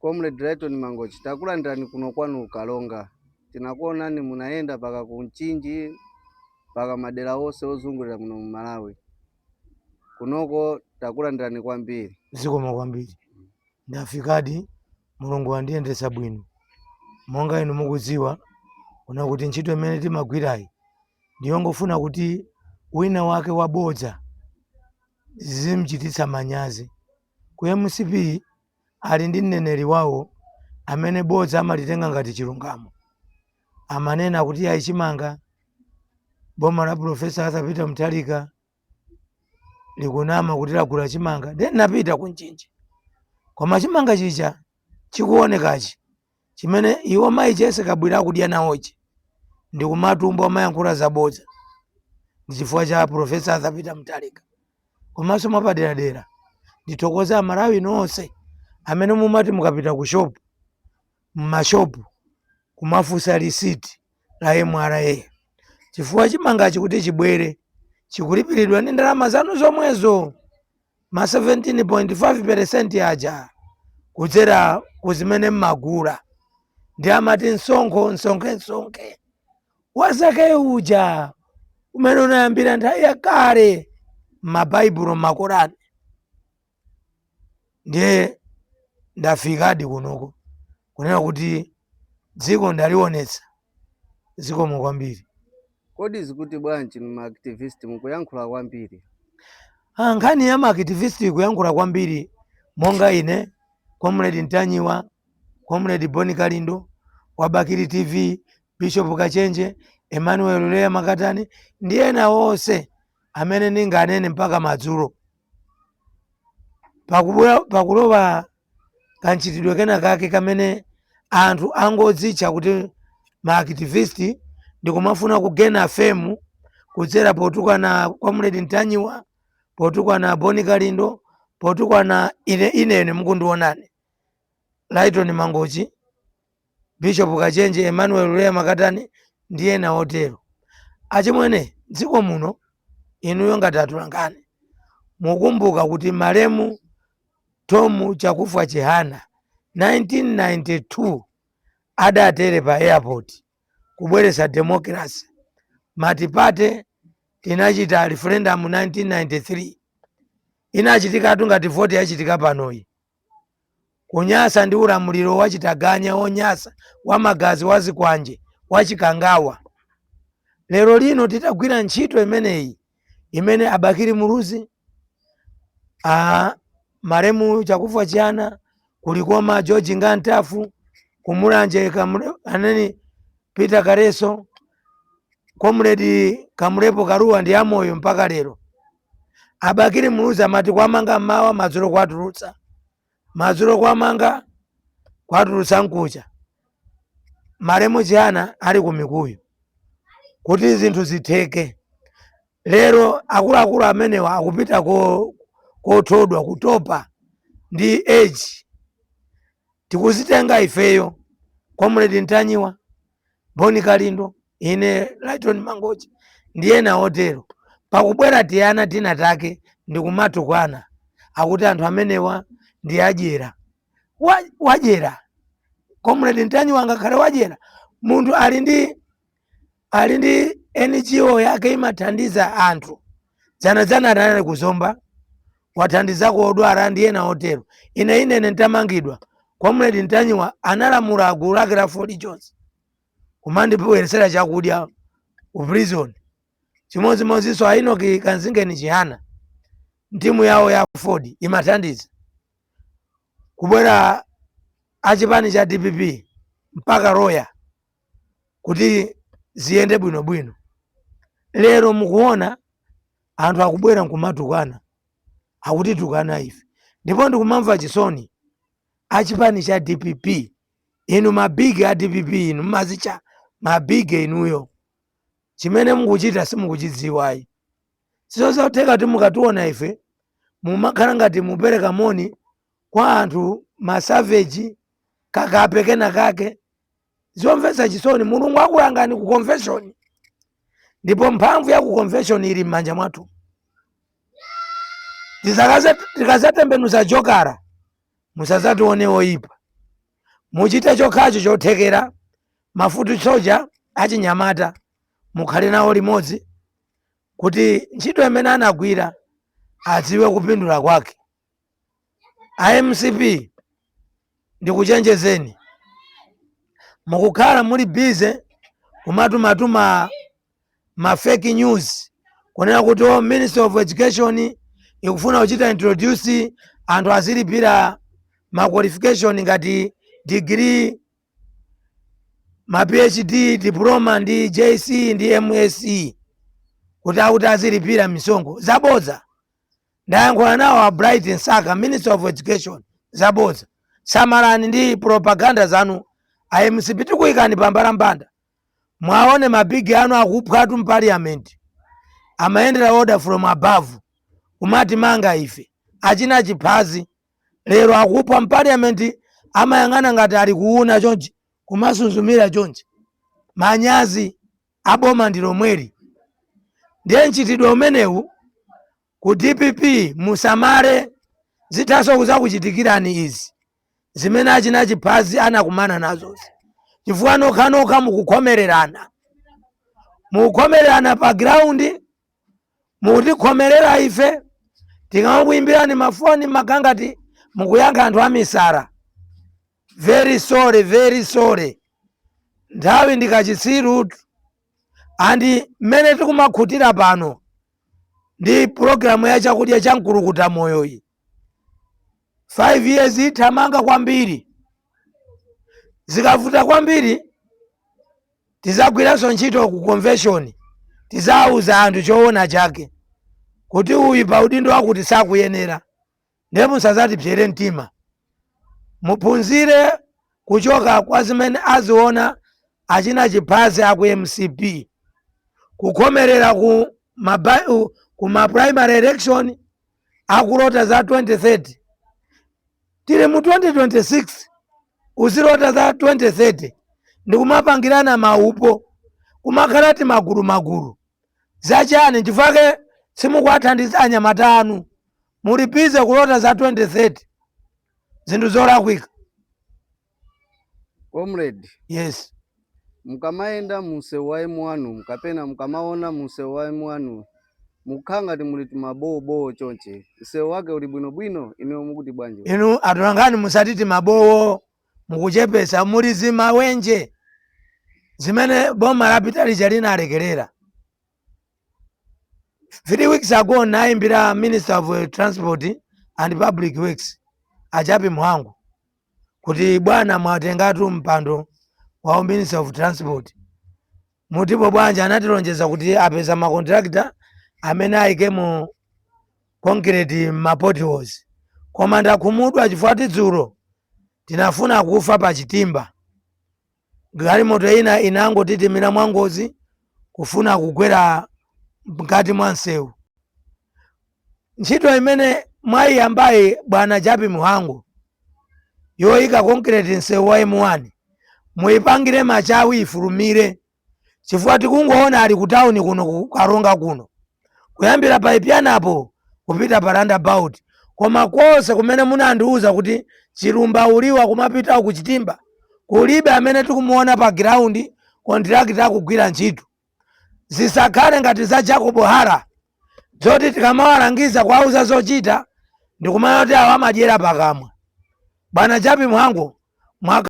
Comrade Lyton Mangochi, takulandirani kuno kwanu Kalonga. Tinakuonani munayenda paka ku Mchinji, paka madera onse ozungulira muno mu Malawi. Kunoko takulandirani kwambiri. Zikomo kwambiri. Ndafikadi, Mulungu wandiyendetsa bwino. Monga inu mukudziwa kuna kuti ntchito imene timagwirayi ndiyongofuna kuti wina wake wabodza zimchititsa manyazi. Ku MCP ali ndi mneneri wawo amene bodza amalitenga ngati chilungamo. Amanena kuti ayi, chimanga, boma la Professor Arthur Peter Mutharika likunama kuti lagula chimanga. Then napita ku Mchinji, koma chimanga chija chikuonekachi chimene iwo mayi Jessie Kabwila akudya nawochi ndikumatumbo amayankhula zabodza, ndi chifukwa cha Professor Arthur Peter Mutharika. Komanso mwapaderadera ndithokoze Amalawi nonse amene mumati mukapita ku shop, mmashopu, kumafunsa lisiti la MRA, chifukwa chimangachi kuti chibwere chikulipiridwa ndi ndalama zanu zomwezo, ma 17.5% aja, kudzera ku zimene mmagula. Ndi amati msonkho msonkhe msonkhe wazake uja umene unayambira nthawi yakale m'mabaibulo, m'Makorani. Ndiye ndafikadi kunoko kunena kuti dziko ndalionetsa. Zikomo kwambiri. Kodi zikuti bwanji ma activist mukuyankhula kwambiri? Ah, nkhani ya ma activist kuyankhula kwambiri, monga ine Comrade Ntanyiwa, Comrade Boni Kalindo wa Bakili TV, Bishop Kachenje, Emmanuel Leya Makatani ndi ena onse amene ndinganene mpaka madzulo, pakulowa kanchitidwe kena kake kamene anthu angodzitcha kuti ma activist ndikumafuna kugena fame kudzera potukwana Comrade Ntanyiwa, potukwana Boni Kalindo, potukwana ine inene mukundionani, Lyton Mangochi, Bishop Kachenje, Emmanuel Leya Makatani ndi ena otero. Achimwene, dziko muno inuyo ngati atolankhani mukumbuka kuti malemu Tom Chakufwa Chihana 1992 adatere pa airport kubweretsa democracy. Multiparty tinachita referendum 1993, inachitikatu ngati voti yachitika panoyi. Kunyasa ndi ulamuliro wachitaganya wonyasa, wamagazi, wazikwanje, wachikangawa. Lero lino titagwira ntchito imeneyi imene a Bakili Muluzi, a malemu Chakufwa Chihana, kulikoma George Ngantafu, kumulanje aneni Peter Kareso, Comrade Kamulepo Karuwa ndi amoyo mpaka lero. A Bakili Muluzi amati kwamanga mmawa, madzulo kwatulutsa, madzulo kwamanga, kwatulutsa nkucha. Malemu Chihana ali ku Mikuyu kuti zinthu zitheke. Lero akuluakulu amenewa akupita kothodwa, kutopa ndi age. Tikuzitenga ifeyo, Comrade Ntanyiwa, Boni Kalindo, ine Lyton Mangochi ndi ena otero. Pakubwera tiyana tina take ndikumatukwana, akuti anthu amenewa ndi adyera. Wadyera Comrade Ntanyiwa ngakhale wadyera, munthu ali ndi NGO yake imathandiza anthu. Dzanadzana anali kuzomba, wathandizako odwala ndi ena otero. Ine inene ntamangidwa, Comrade Ntanyiwa analamula gulu lake la Ford Jones kumandibweretsera chakudya ku prison. Chimodzimodzinso a Enoch Kanzingeni Chihana, timu yawo ya Ford imathandiza. Kubwera achipani cha DPP mpaka roya kuti ziyende bwinobwino. Lero mukuona anthu akubwera nkumatukana, akutitukana ife, ndipo ndikumamva chisoni. Achipani cha DPP, inu mabigi a DPP, inu mmazicha mabigi, inuyo chimene mukuchita simukuchidziwayi. Sizotheka kuti mukationa ife mumakhala ngati mupereka moni kwa anthu ma savage, kakape kena kake. Zomvetsa chisoni. Mulungu akulangani ku convention, ndipo mphamvu ya ku convention ili m'manja mwathu. Tikazatembenuza jokara, musazatione oyipa. Muchite chokhacho chothekera, mafutu soja achinyamata mukhale nawo limodzi kuti ntchito imene anagwira adziwe kupindula kwake. A MCP, ndikuchenjezeni, mukukhala muli busy kumatumatuma ma fake news kunena kuti oh, Ministry of Education ikufuna kuchita introduce anthu azilipira ma qualification ngati degree, ma PhD, diploma ndi JC ndi MSc, kuti akuti azilipira misonkho. Zabodza. Ndayankhula nawo a Bright Msaka, Minister of Education. Zabodza. Samalani ndi propaganda zanu a MCP, tikuyikani pambalambanda. Mwaone mabigi anu akuphwatu mparliament, amayendera order from above kumati manga ife. Achina chiphazi lero akupha mparliament, amayang'ana ngati ali kuuna chonchi, kumasunzumira chonchi. Manyazi aboma ndi lomweli. Ndiye mchitidwe umenewu ku DPP musamale, zithaso kuzakuchitikirani izi zimene achina chiphazi anakumana nazozi, chifukwa nokhanokha mukukhomererana, mukukhomererana pa ground, mukutikhomerera ife. Tikamakuyimbirani mafoni makangati mukuyankha anthu amisala. Very sorry, very sorry. Nthawi ndikachitsiru andi mmene tikumakhutira pano ndi pulogalamu ya chakudya cha mkulukuta moyo iyi, 5 years ithamanga kwambiri. Zikavuta kwambiri tizagwiranso ntchito ku convention, tizawuza anthu choona chake kuti uyu pa udindo wakuti sakuyenera. Ndiye musazatipsere mtima, muphunzire kuchoka kwa zimene aziona achina chiphazi aku MCP kukhomerera ku ma primary election, akulota za 2030. Tili mu 2026, uzilota za 2030 ndikumapangirana maupo, kumakhala ti magulu magulu zachani? Chifukwa simukuwathandiza anyamata anu, muli busy kulota za 2030, zinthu zolakwika. Comrade, Yes. mukamayenda munsewu wa M1 kapena mukamaona munsewu wa M1, mukukhala ngati muli timabowobowo chonche. Msewu wake uli bwinobwino? Inuyo mukuti bwanji? Inu atulangani, musatiti mabowo, mukuchepesa. Muli zimawenje zimene boma lapita lija linalekerera. 3 weeks ago nayimbira Minister of Transport and Public Works a Jappie Mhango kuti bwana, mwatengatu mpando wa Minister of Transport, mutipo bwanji? Anatilonjeza kuti apeza makontrakta amene ayike mu concrete ma potholes, koma ndakhumudwa chifukwa tidzulo tinafuna kufa pa Chitimba. Galimoto ina inangotitimira mwangozi kufuna kugwera mkati mwa msewu. Ntchito imene mwayiyambayi, bwana Jappie Mhango, yoyika concrete msewu wa M1, muyipangire machawi, ifulumire, chifukwa tikungoona ali ku tawuni kuno, ku Karonga kuno, kuyambira pa Ipyanapo kupita pa roundabout, koma konse kumene munandiuza kuti Chilumba uliwa kumapita ku Chitimba, kulibe amene tikumuona pa ground contractor akugwira ntchito. Zisakhale ngati za Jacob Hara zoti tikamawalangiza, kuwauza zochita, ndikumana kuti awo amadyera pakamwa. Bwana Jappie Mhango mwaka